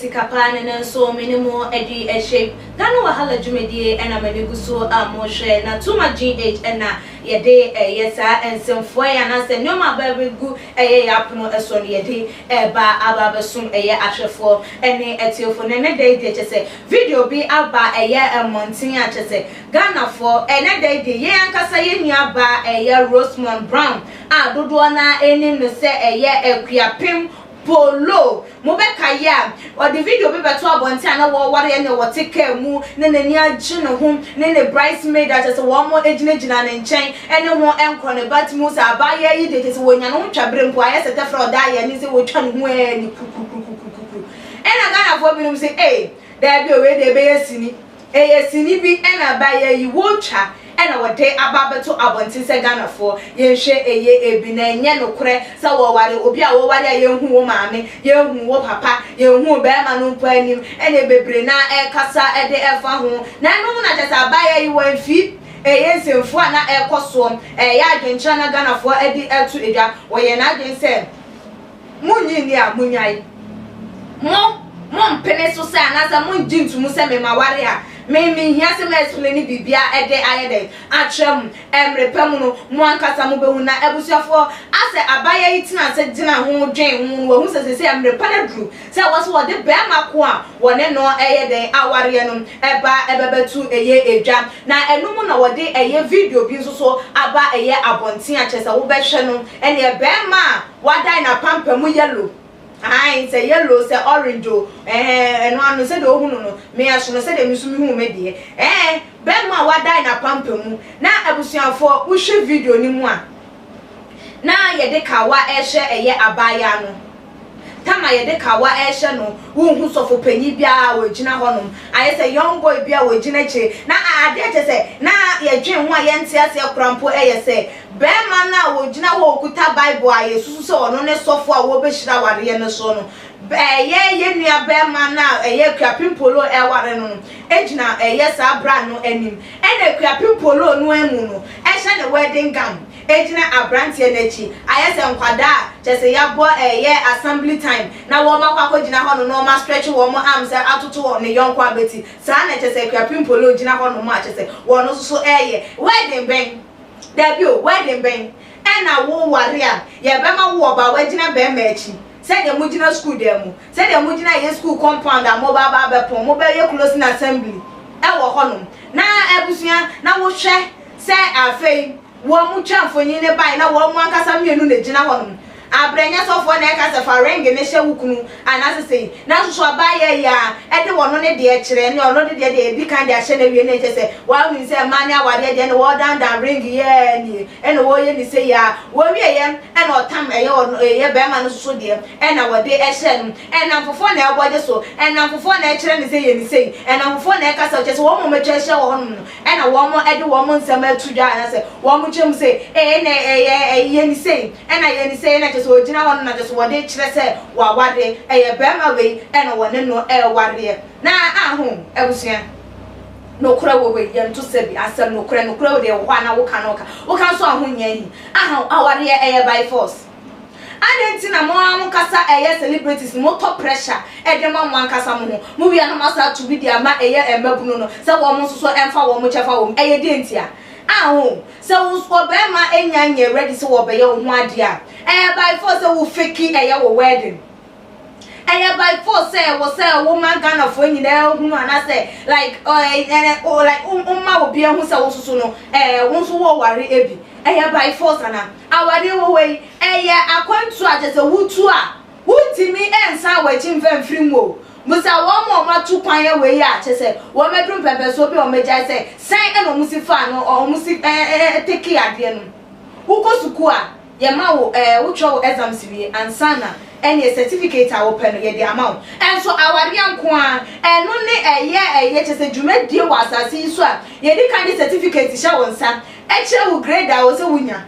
Jessica paa ne ne nso me ne mo adi ahyia. Ghana Wahala dwumadie ɛna m'ani gu so a mohwɛ na Tuma GH ɛna yɛde ɛyɛ saa nsɛmfoɔ yi anaasɛ nneɛma a bɛgu ɛyɛ yɛ apono ɛso no yɛde ɛba aba abɛsom ɛyɛ ahwɛfoɔ ɛne atiefoɔ. Na ɛnɛ da yi deɛ, kyɛ sɛ video bi aba ɛyɛ mmɔnten a kyɛ sɛ Ghanafoɔ, ɛnɛ da yi deɛ, yɛn ankasa yɛn nua ba ɛyɛ Rosemond Brown a dodoɔ naa anim no sɛ ɛyɛ Akuapem Polo, mobɛka yi a ɔde video bi bɛto abɔnten a na wɔware ɛne wɔte kaa mu ne n'ani agye ne ho ne ne bridesmaid a kyerɛ sɛ wɔn gyinagyina ne nkyɛn ɛne ho nkɔ ne ba tumi sɛ abaayewa yi de kyerɛ sɛ wɔnya ne ho twa bere mpo ayɛ sɛ tɛfrɛ ɔda ayɛ ne sɛ wɔtwa ne ho ɛɛ ne kurukurukurukurukuru. Ɛna Ghanafoɔ binom sɛ, ee, daabi o, wei deɛ ɛbɛyɛ sini, ɛyɛ sini bi ɛna abaayewa yi wɔtwa ɛna wɔde aba abɛto abɔnten sɛ Ghanafoɔ yɛnhwɛ. Ɛyɛ ebi na ɛnyɛ nokorɛ sɛ wɔware obi a wɔware a yɛnhu wo maame, yɛnhu wo papa, yɛnhu bɛrima no mpo anim. Ɛna bebree na ɛkasa ɛde ɛfa ho na ɛno mu na kyerɛ sɛ abaayewa yi wɔmfi ɛyɛ nsɛmfo a na ɛkɔ soɔ, ɛyɛ adwenkyerɛ na Ghanafoɔ ɛde ɛto edwa. Wɔyɛ n'adwen sɛ munyi ni a munyae mo mo mpene so sɛ anaasɛ mo ngye ntomu sɛ mema ware a me mehia sɛ mɛ explain ne biribia ɛde ayɛ dɛn akyerɛ mo. Mmerɛ pɛ mu no, mo ankasa mo bɛhu. Na abusuafoɔ, asɛ abaayewa yi tena ase gyina ho dwen ho no, wɔhu sɛ sɛ mmerɛ pa no aduru sɛ wɔ so wɔde bɛrima ko a wɔne no ɛyɛ dɛn awareɛ no ɛba ɛbɛbɛto ɛyɛ edwa. Na ɛno mu na wɔde ɛyɛ video bi nso so aba ɛyɛ abɔnten a kyerɛ sɛ wobɛhwɛ no, ɛneɛ bɛrima a wadan n'apampam yellow ayi, sɛ yellow sɛ orange o, ɛno ano sɛdeɛ ohunu no, mmea so no sɛdeɛ mi nso mi hu mi deɛ, bɛrima a wadan n'apampam mu. Na abusuafoɔ, wohwɛ video no mu a na yɛde kawa ɛhyɛ ɛyɛ abaayewa no tama, yɛde kawa ɛhyɛ no, wohu sɔfo panyin biara a wɔgyina hɔnom, ayɛ sɛ young boy bi a wɔgyina akyire. Na adeɛ kyɛ sɛ na yɛdwen ho a yɛnte aseɛ kora mpo ɛyɛ sɛ bɛrima no a wɔgyina hɔ okuta Bible a yɛsusu sɛ ɔno ne sɔfo a wɔbɛhyira awareɛ no so no, ɛyɛ yɛn nua bɛrima no a ɛyɛ Akuapem Polo ɛware no egyina ɛyɛ saa bra no anim, ɛna Akuapem Polo no amu no ɛhyɛ ne wedding gown egyina aberanteɛ n'akyi, ayɛ sɛ nkwadaa kyɛ sɛ yɛabɔ ɛyɛ assembly time na wɔn akɔ akɔgyina hɔ no na wɔn astretch wɔn arms atoto wɔn ne yɔnko abɛti saa. Na kyɛ sɛ Akuapem Polo gyina hɔ nom a kyɛ sɛ wɔn nso so ɛyɛ wedding bɛn? Dabi o, wedding bɛn ɛna wo ware a yɛbɛma wo ɔbaa wagyina bɛrima akyi sɛdeɛ mo gyina school dan mu, sɛdeɛ mo gyina yɛ school compound a mo ba ba abɛpɔn mo bɛyɛ closing assembly ɛwɔ hɔnom? Na abusua, na wohwɛ sɛ afei wɔn mo twa mfonyin ne ban na wɔn mo ankasa mmienu na gyina hɔnom. Abrɛnyɛ sɔfoɔ na ɛka sɛ fa ring ne hyɛ wo kunu anaasɛ sɛ na nso abaayɛ yi a ɛde wɔn ne deɛ kyerɛ ne ɔno de deɛ edi kan de ahyɛ n'awie ne nkyɛ sɛ wɔahu sɛ mmaa ne awadeɛ deɛ ne wɔdandan ring yɛɛ nie ɛna wɔyɛ ne sɛ yia wɔwie yɛ, ɛna ɔtam ɛyɛ ɔno ɛyɛ bɛrima no soso deɛ ɛna wɔde ɛhyɛ no. Ɛnam fofoɔ na ɛbɔ gye so, ɛnam fofoɔ na ɛkyerɛ ne sɛ yɛ ne sɛ, ɛnam fofoɔ na ɛkasa kyerɛ sɛ wɔn mo atwa ahyia wɔ hɔnom no, ɛna wɔn mo ɛde wɔn mo nsɛm ato dwa anaasɛ wɔn mo kyerɛ mu sɛ ɛyɛ na ɛyɛ ɛyɛ ne sɛ ɛna yɛ ne sɛ, ɛna kyerɛ sɛ ɔgyina hɔ no na kyerɛ sɛ wɔde kyerɛ sɛ waware, ɛyɛ bɛrima wei ɛna wɔne no ɛɛwareɛ. Na aho abusua, nokorɛ wɔ hɔ yi, yɛnto sɛ bi asɛm nokorɛ nokorɛ wɔ deɛ wɔ hɔ a na woka no woka nso aho nyɛ yi aha. Awareɛ ɛyɛ by force ade nti na mo ara mo kasa ɛyɛ celebrities, mo tɔ pressure ɛde ma mo ankasa mo ho, mo wia na mo asa ato bi de ama ɛyɛ mmabunu no sɛ wɔn nso so ɛmfa wɔn kyɛfa wɔn. Ɛyɛ deɛ nti a aho sɛ wo ɔbɛrima enya nyɛ ready sɛ wɔbɛyɛ wo ho adeɛ a, ɛyɛ by force sɛ wo fake ɛyɛ wo wedding? Ɛyɛ by force sɛ wɔ sɛ wo ma Ghanafoɔ nyinaa hunu anaasɛ like ɛɛ ɛɛ like wo ma obi ehu sɛ wo soso no wo nso wɔ ware ebi? Ɛyɛ by force ana? Awadeɛ wɔ hɔ yi, ɛyɛ akwantu a kyerɛ sɛ wotu a wontumi nsan w'akyi mfa mfiri mu o. Musa wɔn a wɔn ato kwan yɛ wei a kyerɛ sɛ wɔn aduru mpɛmpɛsoɔ bi a wɔn agyae sɛ sɛn ɛna wɔn si fa no, wɔn si ɛɛ ɛɛ take adeɛ no. Wokɔ sukuu a, yɛma wo wotwerɛ wo exams wie ansa na ɛne certificate a wopɛ no yɛde ama wo. Ɛnso awareɛ nko a ɛno ne ɛyɛ kyerɛ sɛ dwumadie wɔ asase yi so a yɛdi kan de certificate hyɛ wo nsa, ɛkyerɛ wo grade a wɔ sɛ wonya,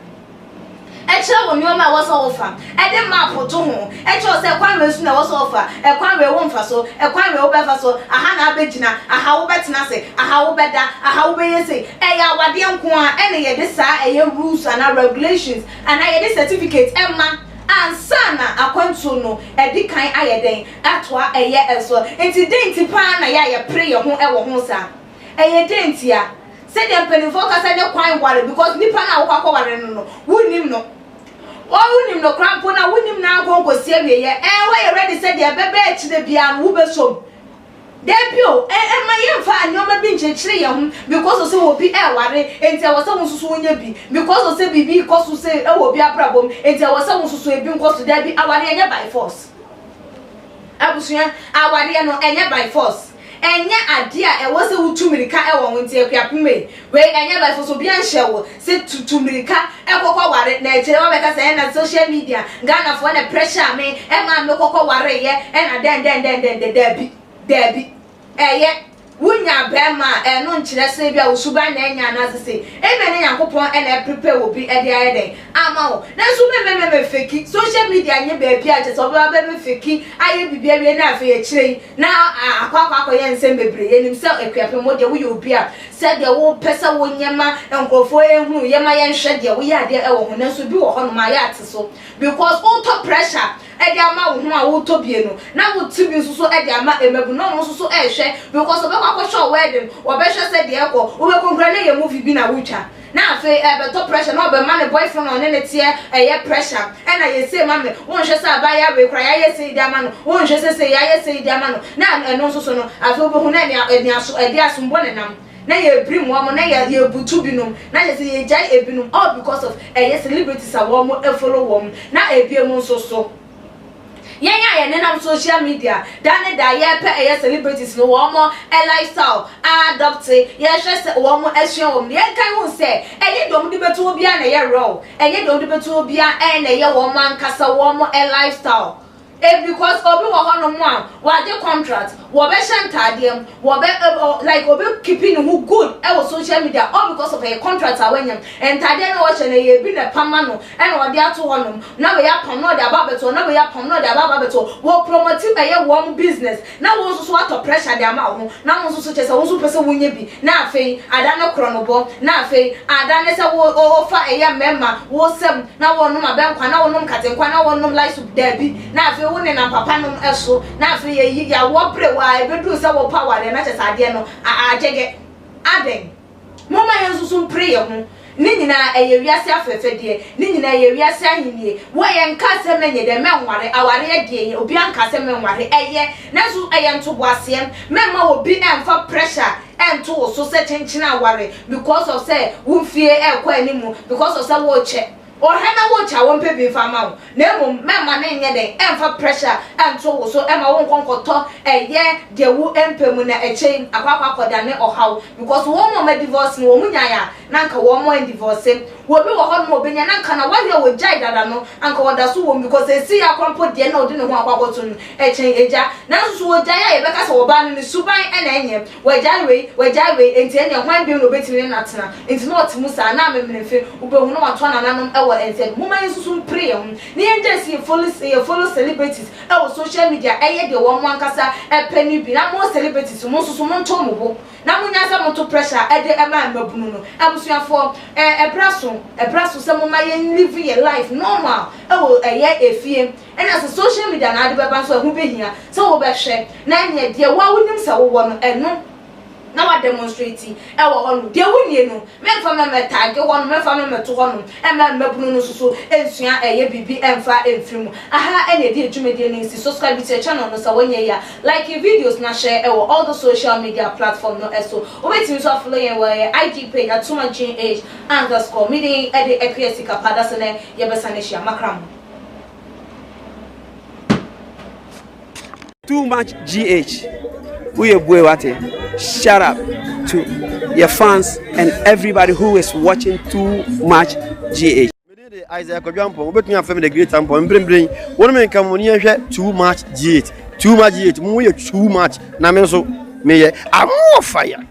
ɛkyerɛ wo nneɛma a ɛwɔ sɛ wofa, ɛde map to ho ɛkyerɛ sɛ kwan wei so na ɛwɔ sɛ wofa, ɛkwan wei wo mfa so, ɛkwan wei wobɛfa so, aha na abɛgyina, aha wobɛtena ase, aha wobɛda, aha wobɛyɛ sei. Ɛyɛ awadeɛ nko a ɛna yɛde saa ɛyɛ rules anaa regulations anaa yɛde certificate ɛma. ansa na akwantuo no adi kan ayɛ dɛn atoa ɛyɛ ɛso. Nti dɛn nti paa na yɛ a yɛpere yɛn ho ɛwɔ ho saa? Ɛyɛ dɛn ntia? Sɛdeɛ mpanimfoɔ kasa ne kwan ware, because nipa no a wokɔ akɔware no no, wonnim no. Wonim no koraa mpo na wonim no ankɔ nkɔsi awieɛ. Ɛɛ, woayɛ ready sɛ deɛ ɛbɛba akyire biara no wobɛsom? Dabi o, ɛmma yɛmfa nneɛma bi nkyekyere yɛn ho because of sɛ obi ɛware nti ɛwɔ sɛ wo nso so wonya bi, because of sɛ biribi kɔ so sɛ ɛwɔ obi abrabɔ mu nti ɛwɔ sɛ wo nso so ebi nkɔ so. Dabi, awareɛ nyɛ by force. Abusua, awareɛ no ɛnyɛ by force. Ɛnyɛ adeɛ a ɛwɔ sɛ wotu mirika ɛwɔ ho. Nti Akuapem yi, wei ɛnyɛ by force. Obi anhyɛ wo sɛ tutu mirika ɛkɔkɔ ware na akyire wɔbɛka sɛ ɛna social media, Ghanafoɔ na pressure me ɛma me kɔkɔ ware yɛ ɛna dɛn dɛn dɛn dɛn dɛn. Daabi, daabi. Ɛyɛ wonya bɛrima a, ɛno nkyerɛ sɛ bi a wo suban na ɛnya anaasɛ sɛ ebia ne Nyankopɔn ɛna ɛprepare wɔ bi ɛde ayɛ dɛn ama wo. Nanso mɛmɛmɛmɛ fake social media nye baabi a kyerɛ sɛ ɔbɛba bɛbɛ fake ayɛ biribi awie na afei akyire yi na akɔ akɔ akɔyɛ nsɛm bebree. Yɛnim sɛ Akuapem wo deɛ, woyɛ obi a sɛdeɛ wopɛ sɛ wonyɛ ma nkurɔfoɔ ehunu yɛma yɛnhwɛ deɛ woyɛ adeɛ ɛwɔ ho. Nanso bi wɔ hɔnom a yɛ ate so because wotɔ pressure ɛde ama wo ho a wotɔ bie no na wote bi nso so ɛde ama emabu na ɔno nso so ɛrehwɛ, because ɔbɛkɔ akɔhwɛ wedding, wɔbɛhwɛ sɛ deɛ ɛkɔ wobɛkɔ nkura ne yɛ movie bi na wotwa na afei ɛbɛtɔ pressure na ɔbɛma ne boyfriend na ɔne ne teɛ ɛyɛ pressure ɛna yɛsɛ ma me wonhwɛ sɛ abaayewa wei kora yɛayɛ sɛ yi de ama no, wonhwɛ sɛ sɛ yɛayɛ sɛ yi de ama no. Na ɛno nso so no, afei wobɛhu na ɛne ɛne aso ɛde asombɔ ne nam na yɛbiri mu wɔn na yɛ yɛbutu binom na yɛ sɛ yɛgyae ebinom, all because of ɛyɛ celebrities a wɔn follow wɔn. Na ebien mu nso so, yɛn a yɛnenam social media da ne da, yɛpɛ ɛyɛ celebrities no wɔn lifestyle adopt, yɛhwɛ sɛ wɔn asua wɔn. Yɛn kan ho sɛ ɛnyɛ deɛ wɔn de bɛto obiara na ɛyɛ real, ɛnyɛ deɛ wɔn de bɛto obiara ɛna ɛyɛ wɔn ankasa wɔn lifestyle because obi wɔ hɔnom a wagye contract, wɔbɛhyɛ ntaadeɛ mu, wɔbɛ ɛ like obi keeping ne ho good ɛwɔ social media, all because of ɛyɛ contract a wanya. Ntaadeɛ no wɔhyɛ no, ɛyɛ ebi na ɛpam no ɛna wɔde ato hɔnom na wɔyɛ apam na ɔde aba abɛto, na wɔyɛ apam na ɔde aba abɛto. Wɔ promote ɛyɛ wɔn business na wɔn nso so atɔ pressure de ama wɔn, na wɔn nso so kyɛ sɛ wɔn nso pɛ sɛ wɔnyɛ bi. Na afei ada ne korɔ no bɔ, na afei ada ne sɛ wɔ wɔfa ɛyɛ mmarima wɔsɛm na wɔnom abɛnkwa na wɔnom katenkwa na wɔnom light soup. Daabi, na afei wo nenam papa nom ɛso na afei yɛyi yɛawɔ bere wɔ a ebeduru sɛ wɔpa awareɛ na kyɛ sɛ adeɛ no agyegye adan. Moma yɛn nso so mpere yɛn ho. Ne nyinaa ɛyɛ wiase afɛfɛdeɛ, ne nyinaa ɛyɛ wiase ahennie. Wɔ yɛn nka sɛ mɛnyɛ dɛ mɛnware. Awareɛ deɛ, yɛ obi anka sɛ mɛnware, ɛyɛ, nanso ɛyɛ ntoboaseɛ. Mɛmma obi ɛmfa pressure ɛnto wo so sɛ kyenkyene aware because of sɛ wo mfie ɛrekɔ anim, because of sɛ wɔrekyɛ ɔhwɛ na wɔrekyɛ a wɔmpɛ bi mfa ma wo. Na mmom mɛmma ne nyɛ dɛn ɛmfa pressure ɛnto wo so ɛma wo nkɔ nkɔtɔ ɛyɛ deɛ wo mpɛ mu na ɛkyɛn akɔ akɔ akɔda ne ɔhaw, because wɔn a wɔn divorce no, wɔn nyae a na nka wɔn mo divorce. Wɔbi wɔ hɔ nom a obenya na nka na wɔayɛ wɔ gyae dada no, anka wɔda so wɔ mu, because esi akɔmpo deɛ na ɔde ne ho akɔ akɔto no ɛkyɛn egya. Nanso so wɔgyae a, yɛbɛka sɛ wɔbaa no ne suban ɛna ɛnyɛ wɔgyae wei, wɔgyae wei, nti ɛnea hwan bio na obetumi ne natena? Nti na ɔte mu saa na amemenefe wobɛhu na watoa nananom ɛwɔ nsɛm. Moma yɛn nso so mpere yɛn ho na yɛn gye si yɛ follow celebrities ɛwɔ social media ɛyɛ deɛ wɔn ankasa ɛpɛ ne bi. Na mo celebrities mo nso so, mo nto mo bo na mo nya sɛ mo to pressure ɛde ɛma mmabunu no. Abusuafoɔ, ɛbrɛ so sɛ mo ma yɛn live yɛ life normal ɛwɔ ɛyɛ efie. Ɛna sɛ social media na ade bɛba nso, ɛho bɛhia sɛ wɔbɛhwɛ na ɛneɛ deɛ wo a wonim sɛ wowɔ no, ɛno na wa demonstrate ɛwɔ hɔ no. Deɛ wonie no, mɛmfa mɛmɛ tag hɔ no, mɛmfa mɛmɛ to hɔ no, ɛmɛ mmabunu no nso so nsua ɛyɛ biribi ɛmfa ɛmfiri mu. Aha ɛna ɛdi adwumadie no nsi. Subscribe to your channel no sɛ wɔnyɛ yi a, like videos na share ɛwɔ all the social media platform no. Ɛso wobɛtumi nso afollow yɛn wɔ yɛ IG page @toomachgh_. Meeting ɛde Akua Sika pada so nɛ yɛbɛsa no ahyia makra mo. Too Much GH. We wate. Shout out to your fans and everybody who is watching Too Much GH. Mede de Isaac Kwadwo, wobɛtumi afrɛ me the Great Ampɔn. Mprempren wɔn mi nka mo ni yɛhwɛ Too Much GH, Too Much GH. Mo yɛ too much na me nso meyɛ amoɔ fire.